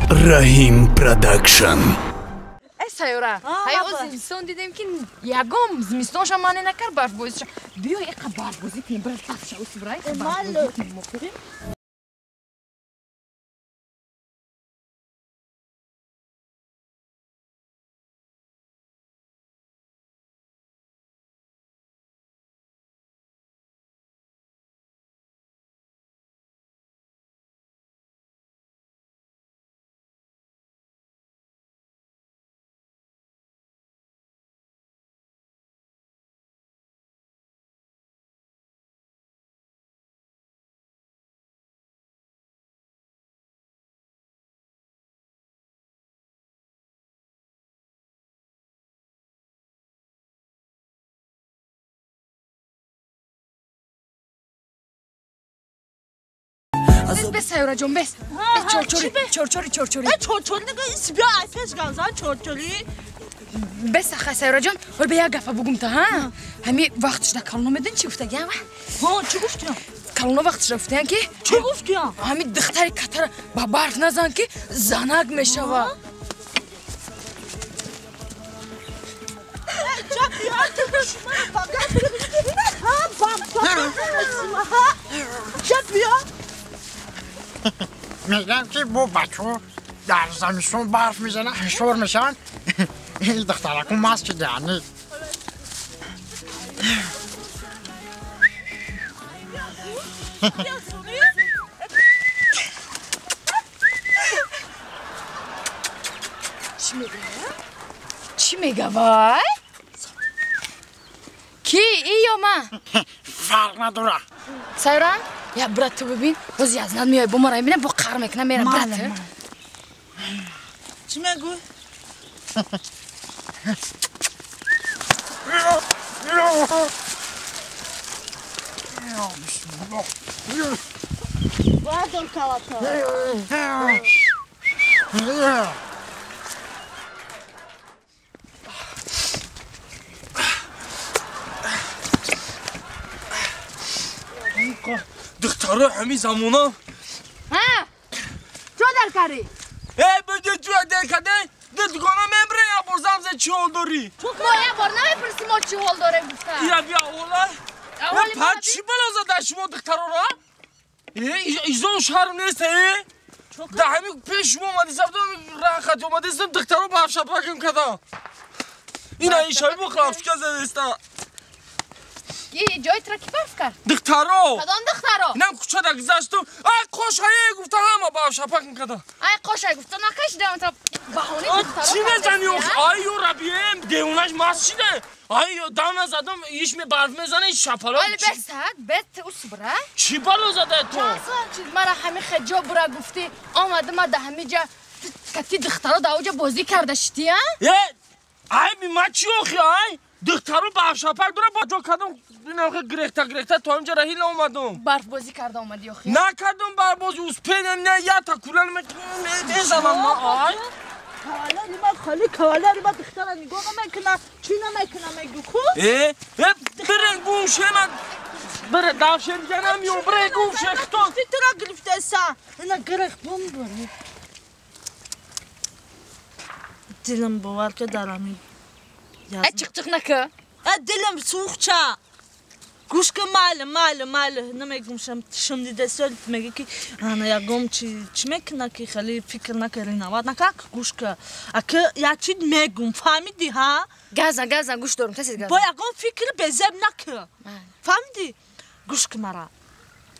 Раҳим Продакшн. Эй Сайёра, ҳай о зимистон дидем ки ягон зимистонша мане накард барфбозиша. Биё эқа барфбозӣ кунем, бира тафша усбира, эқа барфбозӣ кунем. Бес, Сайёра ҷон, бес. Бес, чорчори, чорчори, чорчори. Чорчори нага исбия айфеш ганзан чорчори. Бес, аха, Сайёра ҷон, ҳол бе як гафа бугум та, ҳа? Ҳами вақташда калоно медон чӣ гуфтагиам, ва? Ҳо, чӣ гуфтиям? Калоно вақташда гуфтаян ки? Чӣ гуфтиям? Ҳами духтари катара ба барф назан ки занак мешава. Мегӯям ки бо бачаҳо дар замистон барф мезананд, ҳишор мешаванд. Духтараку маст шудаянд. Чӣ мега? Чӣ мега вай? Ки и ё ман? Фарқ надорад. Сайёра? Я брат, ту бибин, боз язнат меояй, бо мара мебинам, бо қар мекунам, мера брат. Чӣ мегӯй? Бардор калата. Духтаро ҳамин замона. Ҳа? Чо дар кардӣ? Эй, биди чо дар кардӣ? Ду дугона мемре, я бор замзе чӣ ҳол дорӣ? Мо я бор намепурсӣ мо чӣ ҳол дорем гуфта. Ира бия ола. Па чӣ бало зада шумо духтарора? Изон шарм нест, э? Да ҳамин пеш шумо омадисам, рахат омадисам, духтаро барфшапакам кардам. Ина ишаби бо хлапчика задеста. Ки ҷои туро ки барф кард? Духтаро. Кадом духтаро? Инам кӯчада гузаштум. Ай қошае гуфта ҳама барфшапакам кардам. Ай қошае гуфта накашидам та баҳонаи духтаро. Чӣ мезанӣ охи? Ай ё рабием девонаш маст шида. Ай ё дам назадам, иш ме барф мезана, иш шапало. Али бес саат, бес усбра. Чӣ бало зада ту? Мара ҳами хеҷо бура гуфтӣ, омадам ма да ҳами ҷа кати духтаро да оҷа бозӣ карда шидӣ, а? Э, ай ма чӣ охи, ай? Духтаро барфшапак дора, бо ҷо кардам, инам гирехта гирехта то инҷа раҳил омадам. Барфбозӣ карда омадӣ охи? Накардам барфбозӣ, успенам не, я та кулан мезанам ма, ай. Кавалери ма холи, кавалери ма духтара нигоҳ намекуна, чӣ намекуна мегӯ ку? Э, э, бирен гум шема, бире давшер бизанам ё бире гум ше хто. Ти тура гирифтеса, ина гирех бум бире. Дилам бовар ки дар ҳамин Ай чиқ-чиқ нака. Дилам сӯхча. Гӯш ка майли, майли, майли. Намегум шум дидесол меги ки ана ягом чи чӣ мекуна ки хеле фикр накари навад нака гӯш ка. Ака як чи мегум фаҳмидӣ ҳа? Газа, газа гӯш дорум, тасид газа. Бо ягон фикр безеб нака. Фаҳмидӣ? Гӯш ка мара.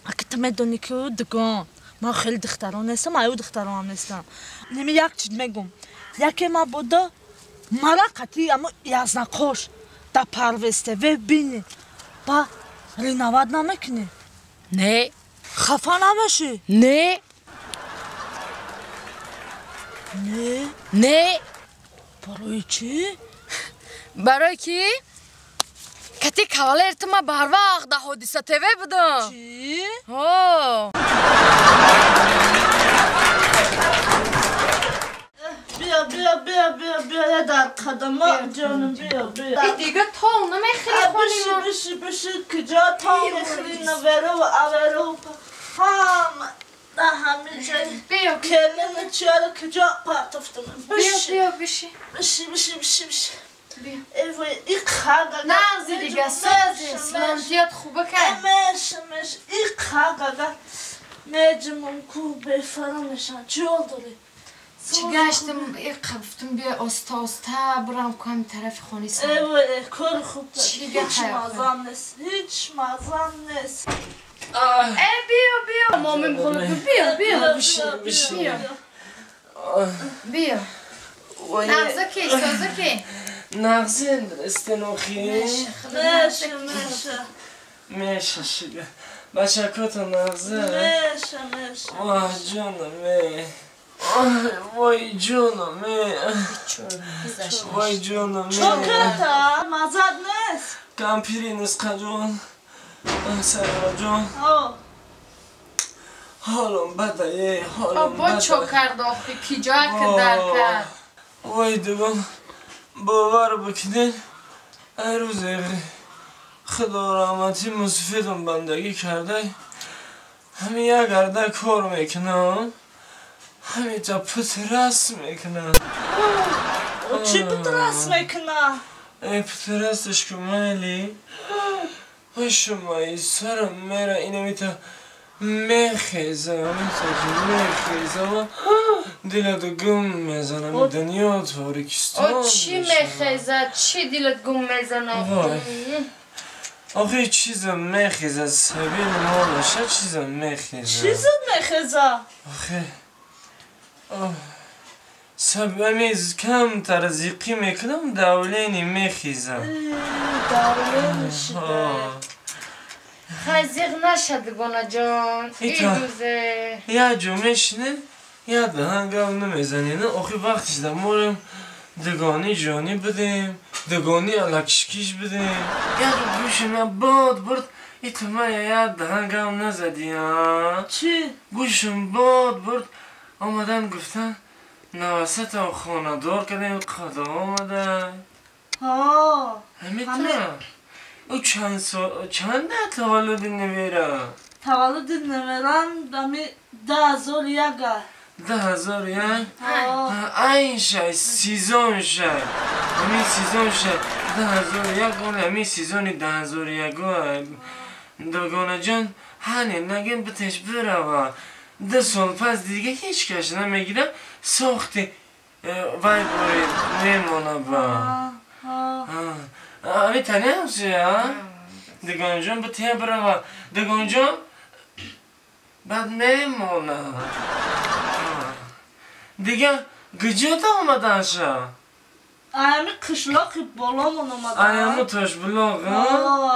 Ака ту медонӣ ки дугон. Ман хеле духтарон нестам, аю духтаронам нестам. Неми як чи мегум. Яке ма буда мара қати амо язнақош да парвесте ве бини. Ба ринавад намекунӣ? Не. Хафа намешӣ? Не. Не? Не. Барои чӣ? Барои ки кати кавалер ту ма барвақт да Ҳодиса ТВ будам. Чӣ? Ҳо. Биё, биё, биё, биё, биё, дар қадама ҷонам, биё, биё. И дига тол намехӯри хони мо. Биши, биши, биши, куҷо тол мехӯри, наверу, аверу, ҳама ҳамиҷа келина чиёро куҷо партофтам? Биё, биши. Биши, биши, биши, биши. Иқа нағзи дига, сози, саломатиёт хуба кай? Меша, меша, иқа гага меҷимон ку бефара мешан. Чӣ ҳол дорӣ? Чӣ гаштам, иқа гуфтам, биё оста оста бурам ку ҳами тарафи хони сар. Э, кори хуб. Ҳеҷ мазам нест, ҳеҷ мазам нест. Э, биё, биё, момим хонум, биё, биё. Биши. Биё. Нағза ки, соза ки? Нағзи истинохи? Меша, меша. Меша шига. Бачакото нағза? Меша, меша. Воҳ, ҷонам, э. Вой, ҷонам, э. Вой, ҷонам, э. Чо карда? Мазад нест? Кампири нисқаҷон. Сароҷон. Ҳолом бада, е, ҳолом бада. Бо чо кард охи? Ки ҷоя ки дар кард? Вой, дугон, бовар бикунед, ай рӯзе худо раҳматӣ мусфидам бандагӣ кардай, ҳамин як гарда кор мекунам, ҳаминҷа пут раст мекунам. Чӣ пут раст мекуна? Эй, пут расташ ку майли. Ой, шумои сарам мера, инамита мехезам, мехезам, дилат гум мезанам, дунё торикистон. О, чӣ мехезад? Чӣ дилат гум мезанад? Вой, охи чизам мехезад, сабил молаша чизам мехезад. Чизат мехезад? Охи сабами камтар зиқӣ мекунам, давление мехезам. Давление шуда. Хай, зиқ нашад, дугонаҷон, ин рӯзе. Як ҷо мешинем, як даҳан гап намезанем. Охи вақтиш да морем дугони ҷонӣ будем, дугони алакишкиш будем. Як гӯши ман бод бурд, итмая як даҳан гап назадӣ, а? Чӣ? Гӯшам бод бурд, омадан гуфтан навасатам хонадор кардем, қадо омада. Ҳамита. Ӯ чанд сол, чанда таваллуди невера? Таваллуди неверам ами 2001. 2001? Айн шай, сезон шай. Ами сезон шай. 2001, он ами сезони 2001. Дугонаҷон, ҳане нагин битеш бирава. 2 сол пас дига ҳеҷ каш намегира, сохти вай бори мемона ба. Ами тани ҳамсоя? Дугонаҷон, битя бирава. Дугонаҷон, баъд мемона. Дига куҷода омаданша? Аями қишлоқи боломон омадан. Аяму Тошбулоқ?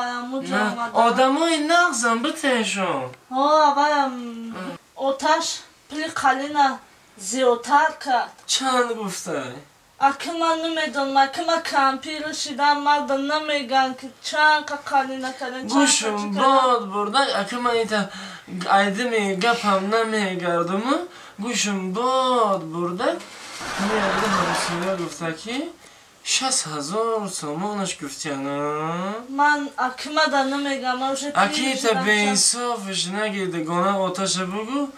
Аяму ҷо омадан. Одамои нағзам битешон. Ҳо, аваям оташ пули қалина зиёдтар кард. Чанд гуфтай? Аки ман намедонам, аки ман кампир шидам, марда намеган ки чанд қа қалина кардем. Гӯшам бод бурда, аки ман ита айдими гапам намегардуму, гӯшам бод бурда, ҳамин ҳамсоя гуфта ки 60,000 сомонаш гуфтяна. Ман акимада намегам, уже аки ита беинсофш наги, дугона оташа бугу,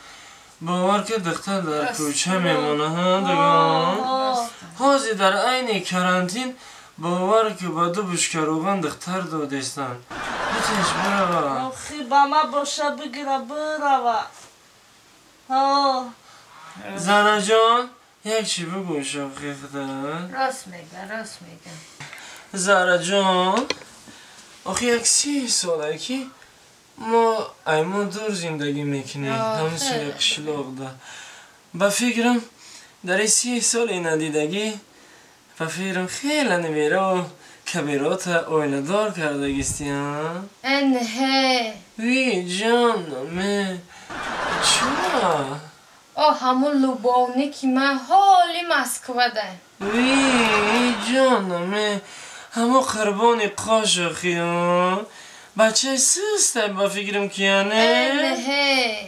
бовар ки духтар дар кӯча мемона, ҳа, дугон. Ҳозир дар айни карантин бовар ки ба ду бушка рӯған духтар додестанд. Битеш бирава. Охи, ба ма боша бигира бирава. Зараҷон, як чӣ бугӯ шохи худат. Рост мега, рост мега. Зараҷон, охи як 30 солае ки мо ай мо дур зиндагӣ мекунем, ҳамин соя қишлоқда. Ба фикрам дар ин 30 соли надидагӣ, ба фикрам хеле невераву кабирота оиладор кардагисти, а? Энҳе. Ви ҷонаме, чуа? О, ҳамун любовники ман ҳоли Москвада. Ви ҷонаме, ҳамун қурбони қошохи, а? Бачаи систай, ба фикрам ки яне? Энҳе.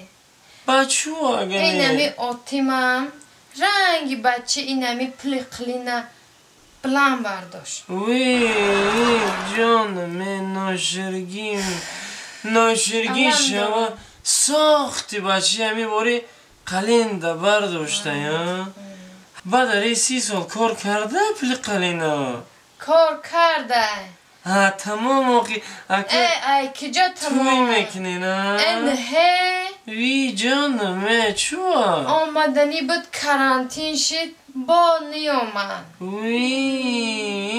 Бачу агане? Инами отимам ранги бача инами пули қилина план бардошт. Ви ҷонаме, ноширгим, ноширгӣ шава. Сохти бачи ҳами бори қалинда бардоштая. Баъд ари 30 сол кор карда пули қалина. Кор карда. Ҳа, тамом оқи ака. Э, ай киҷо тамом? Тӯй мекунен, а? Энҳе. Ви ҷонам, э, чуа? Омаданӣ буд, карантин шид, бо ниёмад. Ви.